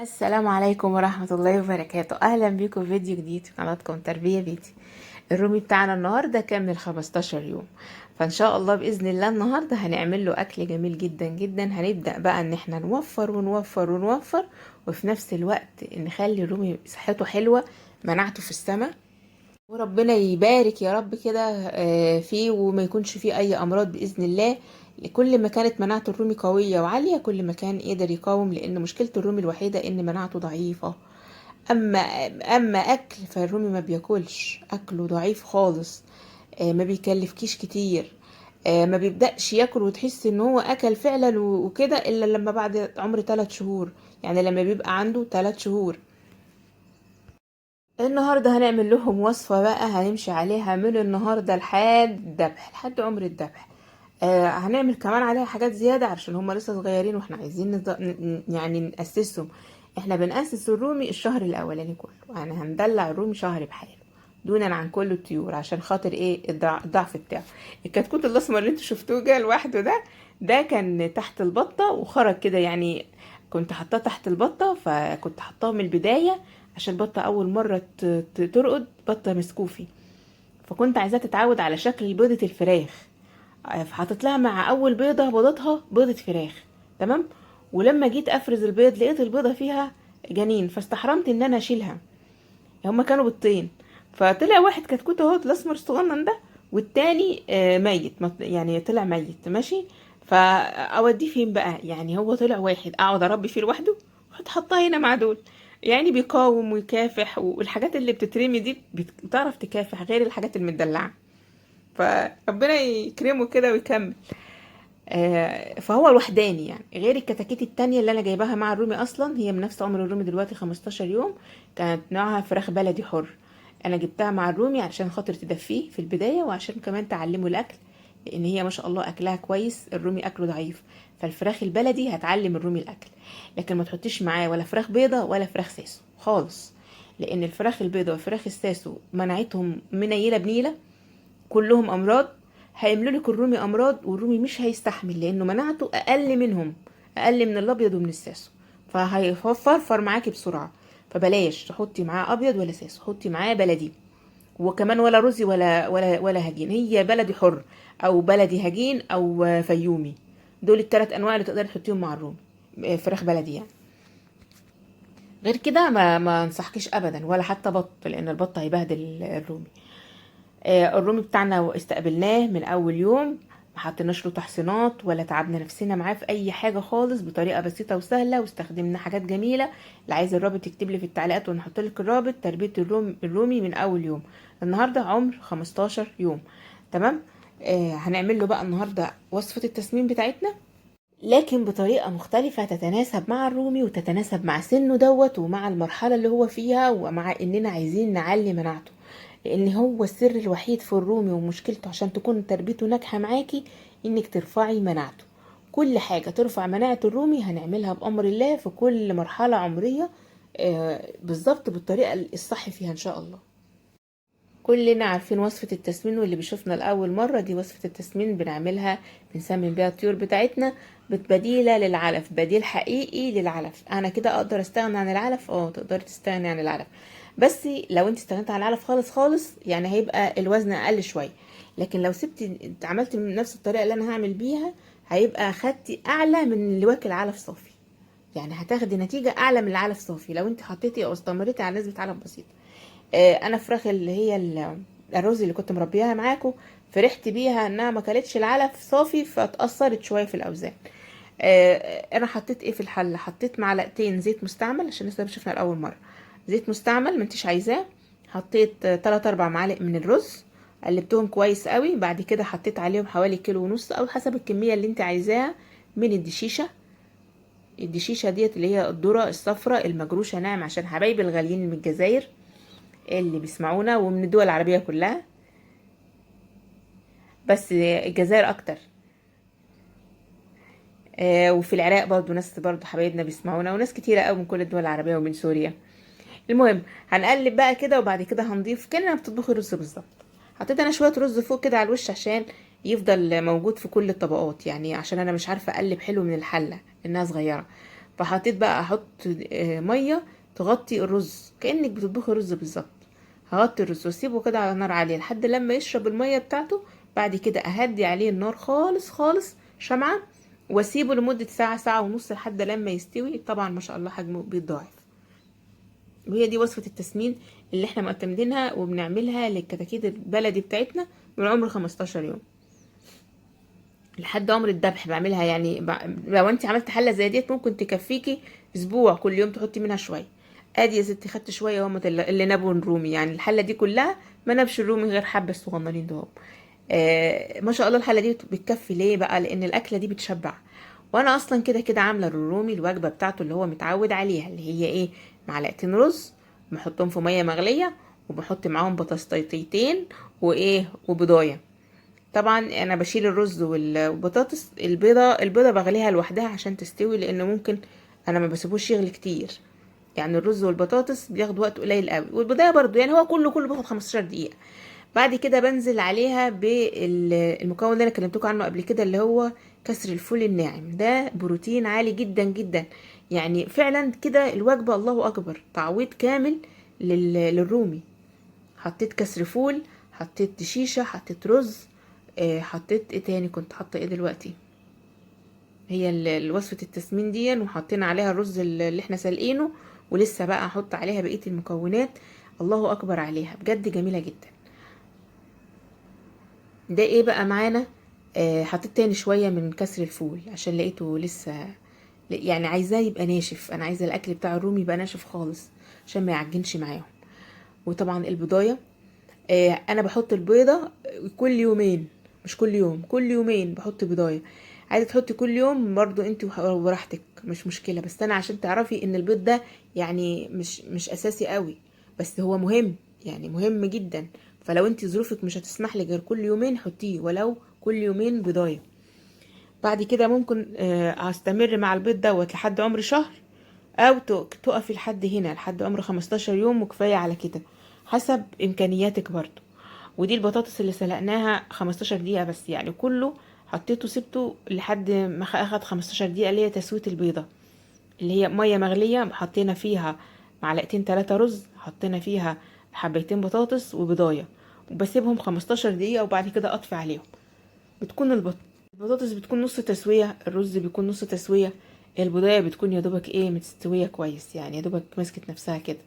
السلام عليكم ورحمة الله وبركاته. أهلا بيكم في فيديو جديد في قناتكم تربية بيتي. الرومي بتاعنا النهاردة كمل 15 يوم، فإن شاء الله بإذن الله النهاردة هنعمل له أكل جميل جدا جدا. هنبدأ بقى إن احنا نوفر ونوفر ونوفر، وفي نفس الوقت نخلي الرومي صحته حلوة، مناعته في السماء، وربنا يبارك يا رب كده فيه، وما يكونش فيه أي أمراض بإذن الله. كل ما كانت مناعة الرومي قوية وعالية كل ما كان قدر يقاوم، لأن مشكلة الرومي الوحيدة إن مناعته ضعيفة. أما أكل فالرومي ما بياكلش، أكله ضعيف خالص، ما بيكلفكيش كتير، ما بيبدأش ياكل وتحس إن هو أكل فعلا وكده إلا لما بعد عمر 3 شهور، يعني لما بيبقى عنده 3 شهور. النهاردة هنعمل لهم وصفة بقى هنمشي عليها من النهاردة لحد الذبح، لحد عمر الذبح. هنعمل كمان عليها حاجات زيادة عشان هم لسه صغيرين واحنا عايزين يعني نأسسهم. احنا بنأسس الرومي الشهر الأولاني كله، يعني هندلع الرومي شهر بحاله دونا عن كل الطيور عشان خاطر ايه؟ الضعف بتاعه. الكتكوت الاسمر اللي انتوا شفتوه جه لوحده ده كان تحت البطة وخرج كده، يعني كنت حاطاه تحت البطة، فكنت حاطاه من البداية عشان البطة أول مرة ترقد بطة مسكوفي، فكنت عايزاها تتعود على شكل بيضة الفراخ، فحطيت لها مع أول بيضة بيضتها بيضة فراخ، تمام. ولما جيت أفرز البيض لقيت البيضة فيها جنين، فاستحرمت إن أنا أشيلها، هما كانوا بيضتين، فطلع واحد كتكوت اهو الاسمر الصغنن ده، والتاني ميت، يعني طلع ميت ماشي. فاوديه فين بقى؟ يعني هو طلع واحد اقعد اربي فيه لوحده، رحت حطاه هنا مع دول، يعني بيقاوم ويكافح، والحاجات اللي بتترمي دي بتعرف تكافح غير الحاجات المدلعه، فربنا يكرمه كده ويكمل. فهو الوحداني يعني غير الكتاكيت التانية اللي انا جايباها مع الرومي، اصلا هي من نفس عمر الرومي دلوقتي 15 يوم، كانت نوعها فراخ بلدي حر. انا جبتها مع الرومي علشان خاطر تدفيه في البداية، وعشان كمان تعلمه الاكل، لان هي ما شاء الله اكلها كويس، الرومي اكله ضعيف، فالفراخ البلدي هتعلم الرومي الاكل. لكن ما تحطيش معاه ولا فراخ بيضة ولا فراخ ساسو خالص، لان الفراخ البيضة والفراخ الساسو مناعتهم منيلة بنيلة، كلهم امراض، هيملوا لك الرومي امراض، والرومي مش هيستحمل لانه مناعته اقل منهم، اقل من الابيض ومن الساسو، فهيفرفر معاكي بسرعه. فبلاش تحطي معاه ابيض ولا ساسو، حطي معاه بلدي، وكمان ولا رزي ولا هجين، هي بلدي حر او بلدي هجين او فيومي، دول الثلاث انواع اللي تقدري تحطيهم مع الرومي، فراخ بلدي يعني. غير كده ما انصحكيش ابدا، ولا حتى بط، لان البط هيبهدل الرومي. الرومي بتاعنا استقبلناه من اول يوم، ما حطيناش له تحصينات ولا تعبنا نفسنا معاه في اي حاجه خالص، بطريقه بسيطه وسهله، واستخدمنا حاجات جميله. اللي عايز الرابط يكتب لي في التعليقات ونحط لك الرابط. تربيه الرومي من اول يوم، النهارده عمر 15 يوم، تمام. هنعمل له بقى النهارده وصفه التسمين بتاعتنا، لكن بطريقة مختلفة تتناسب مع الرومي وتتناسب مع سنه دوت ومع المرحلة اللي هو فيها، ومع اننا عايزين نعلي مناعته، لان هو السر الوحيد في الرومي ومشكلته عشان تكون تربيته ناجحة معاكي انك ترفعي مناعته. كل حاجة ترفع مناعة الرومي هنعملها بأمر الله في كل مرحلة عمرية، بالظبط بالطريقة الصح فيها ان شاء الله. كلنا عارفين وصفة التسمين، واللي بيشوفنا لأول مرة دي وصفة التسمين بنعملها، بنسمن بيها الطيور بتاعتنا، بديلة للعلف، بديل حقيقي للعلف. أنا كده أقدر أستغنى عن العلف؟ تقدري تستغني عن العلف، بس لو انت استغنيت عن العلف خالص خالص يعني هيبقى الوزن أقل شوية، لكن لو سبتي عملت نفس الطريقة اللي أنا هعمل بيها هيبقى خدتي أعلى من اللي واكل علف صافي، يعني هتاخدي نتيجة أعلى من العلف صافي لو انت حطيتي أو استمريتي على نسبة علف بسيطة. انا فراخ اللي هي الرز اللي كنت مربيها معاكم فرحت بيها انها ما كلتش العلف صافي، فتأثرت شويه في الاوزان. انا حطيت ايه في الحله؟ حطيت معلقتين زيت مستعمل عشان لسه شفنا لاول مره زيت مستعمل ما انتش عايزاه، حطيت 3-4 معالق من الرز، قلبتهم كويس قوي. بعد كده حطيت عليهم حوالي كيلو ونص او حسب الكميه اللي انت عايزاها من الدشيشه. الدشيشه ديت اللي هي الذره الصفراء المجروشه ناعم، عشان حبايبي الغاليين من الجزائر اللي بيسمعونا ومن الدول العربية كلها، بس الجزائر اكتر، وفي العراق برضو ناس برضو حبايبنا بيسمعونا، وناس كتيرة قوي من كل الدول العربية ومن سوريا. المهم هنقلب بقى كده، وبعد كده هنضيف كأننا بتطبخي رز بالظبط. حطيت انا شوية رز فوق كده على الوش عشان يفضل موجود في كل الطبقات، يعني عشان انا مش عارفة اقلب حلو من الحلة لانها صغيرة، فحطيت بقى احط مية تغطي الرز كانك بتطبخي رز بالظبط. هغطي الرز واسيبه كده على نار عالية لحد لما يشرب المية بتاعته. بعد كده اهدي عليه النار خالص خالص شمعة، واسيبه لمدة ساعة ساعة ونص لحد لما يستوي. طبعا ما شاء الله حجمه بيتضاعف. وهي دي وصفه التسمين اللي احنا معتمدينها وبنعملها للكتاكيت البلدي بتاعتنا من عمر 15 يوم لحد عمر الذبح بعملها. يعني لو انت عملت حله زي ديت ممكن تكفيكي اسبوع، كل يوم تحطي منها شوية. ادي يا ستي خدت شوية اهو اللي نابوا الرومي، يعني الحلة دي كلها ما نابش الرومي غير حبه الصغننين دول. ما شاء الله الحلة دي بتكفي ليه بقى؟ لان الاكلة دي بتشبع، وانا اصلا كده كده عامله للرومي الوجبة بتاعته اللي هو متعود عليها، اللي هي ايه؟ معلقتين رز بحطهم في مية مغليه، وبحط معاهم بطاطستين وايه وبضايه. طبعا انا بشيل الرز والبطاطس، البيضة بغليها لوحدها عشان تستوي، لان ممكن انا ما بسيبوش يغلي كتير. يعني الرز والبطاطس بياخد وقت قليل قوي، والبضايه برضو يعني هو كله بياخد 15 دقيقة. بعد كده بنزل عليها بالمكون اللي انا كلمتكم عنه قبل كده، اللي هو كسر الفول الناعم. ده بروتين عالي جدا جدا، يعني فعلا كده الوجبة الله اكبر، تعويض كامل للرومي. حطيت كسر فول، حطيت دشيشه، حطيت رز، حطيت ايه تاني؟ كنت حاطه ايه دلوقتي؟ هي وصفه التسمين دي، وحطينا عليها الرز اللي احنا سلقينه، ولسه بقى هحط عليها بقية المكونات. الله اكبر عليها بجد، جميلة جدا. ده ايه بقى معانا؟ حطيت تاني شوية من كسر الفول عشان لقيته لسه، يعني عايزاه يبقى ناشف، انا عايزه الاكل بتاع الرومي يبقى ناشف خالص عشان ما يعجنش معاهم. وطبعا البضايه، انا بحط البيضة كل يومين، مش كل يوم، كل يومين بحط بيضايه. عايزه تحطي كل يوم برضو انت وراحتك، مش مشكلة، بس انا عشان تعرفي ان البيض ده يعني مش اساسي قوي، بس هو مهم، يعني مهم جدا. فلو انت ظروفك مش هتسمح لك غير كل يومين حطيه، ولو كل يومين بيضايه. بعد كده ممكن استمر مع البيض دوت لحد عمر شهر، او تقفي لحد هنا لحد عمر 15 يوم، وكفاية على كده حسب امكانياتك برضو. ودي البطاطس اللي سلقناها 15 دقيقة بس، يعني كله حطيته سبته لحد ما اخد 15 دقيقة، اللي هي تسويه البيضة، اللي هي مية مغليه حطينا فيها معلقتين 3 رز، حطينا فيها حبيتين بطاطس وبضايه، وبسيبهم 15 دقيقة وبعد كده اطفي عليهم. بتكون البطاطس بتكون نص تسويه، الرز بيكون نص تسويه، البضايه بتكون يا دوبك ايه مستوية كويس، يعني يا دوبك مسكت نفسها كده،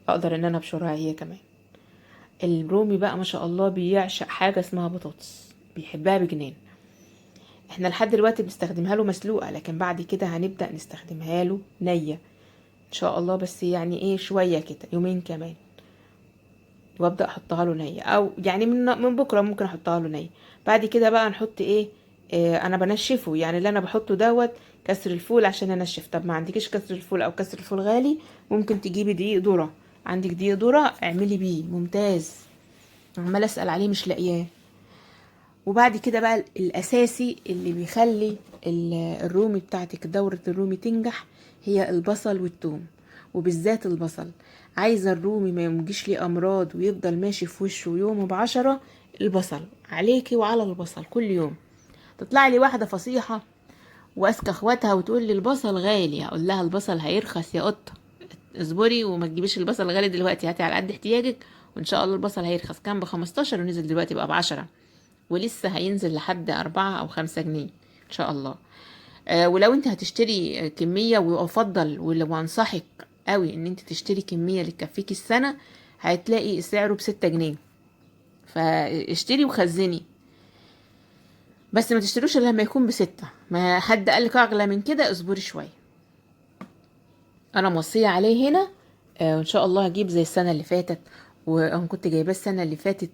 اقدر ان انا ابشرها هي كمان. الرومي بقى ما شاء الله بيعشق حاجة اسمها بطاطس، بيحبها بجنان. احنا لحد دلوقتي بنستخدمها له مسلوقة، لكن بعد كده هنبدا نستخدمها له نيه ان شاء الله، بس يعني ايه شوية كده يومين كمان وابدا احطها له نيه، او يعني من بكره ممكن احطها له نيه. بعد كده بقى نحط ايه؟ انا بنشفه، يعني اللي انا بحطه دوت كسر الفول عشان انشف. طب ما عندكيش كسر الفول او كسر الفول غالي، ممكن تجيبي دقيق ذره، عندك دقيق ذره اعملي بيه ممتاز، عماله اسال عليه مش لاقياه. وبعد كده بقى الاساسي اللي بيخلي الرومي بتاعتك دورة الرومي تنجح هي البصل والثوم، وبالذات البصل. عايزه الرومي ما يمجيش ليه امراض ويفضل ماشي في وشه يوم ب10، البصل عليكي وعلى البصل كل يوم. تطلع لي واحدة فصيحة واسكه اخواتها وتقول لي البصل غالي، هقول لها البصل هيرخص يا قطة، اصبري وما تجيبيش البصل غالي دلوقتي، هاتي على قد احتياجك وان شاء الله البصل هيرخص. كان ب15 ونزل دلوقتي بقى ب10، ولسه هينزل لحد 4 أو 5 جنيه ان شاء الله. ولو انت هتشتري كمية، وافضل ولو انصحك قوي ان انت تشتري كمية اللي تكفيكي السنة، هتلاقي سعره ب6 جنيه، فاشتري وخزني، بس ما تشتروش الا لما يكون ب6. ما حد قالك اغلى من كده اصبري شوية. انا موصية عليه هنا، وان شاء الله هجيب زي السنة اللي فاتت. وانا كنت جايباه السنة اللي فاتت،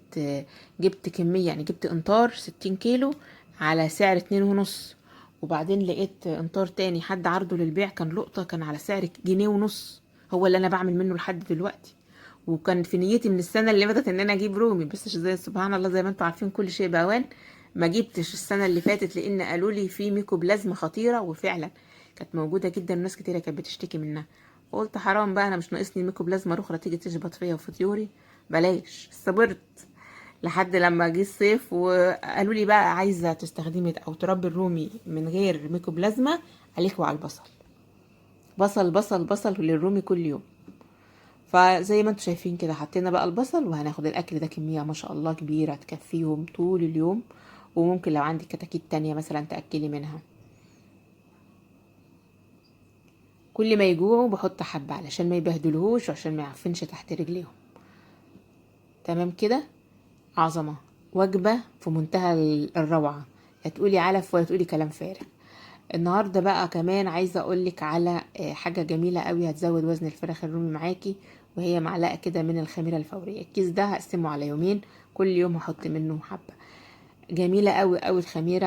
جبت كمية، يعني جبت قنطار 60 كيلو على سعر 2.5، وبعدين لقيت قنطار تاني حد عرضه للبيع كان لقطة، كان على سعر 1.5 جنيه، هو اللي انا بعمل منه لحد دلوقتي. وكان في نيتي من السنة اللي فاتت ان انا اجيب رومي، بس زي سبحان الله زي ما انتم عارفين كل شيء باوان، ما جبتش السنة اللي فاتت لان قالوا لي في ميكوبلازما خطيرة، وفعلا كانت موجودة جدا وناس كتيرة كانت بتشتكي منها. وقلت حرام بقى، انا مش ناقصني ميكوبلازما اخرى تيجي تشبط فيا وفي طيوري، بلاش. صبرت لحد لما جه الصيف وقالوا لي بقى عايزه تستخدمي او تربي الرومي من غير ميكوبلازما، عليك وعلى البصل. بصل بصل بصل للرومي كل يوم. فزي ما انتم شايفين كده حطينا بقى البصل، وهناخد الاكل ده كمية ما شاء الله كبيرة تكفيهم طول اليوم، وممكن لو عندك كتاكيت تانية مثلا تأكلي منها. كل ما يجوعوا بحط حبة علشان ما يبهدلهوش وعشان ما يعفنش تحت رجليهم. تمام كده، عظمة، وجبة في منتهى الروعة، لا تقولي علف ولا تقولي كلام فارغ. النهاردة بقى كمان عايزة اقولك على حاجة جميلة قوي هتزود وزن الفراخ الرومي معاكي، وهي معلقة كده من الخميرة الفورية. الكيس ده هقسمه على يومين، كل يوم هحط منه حبة. جميلة قوي قوي الخميرة.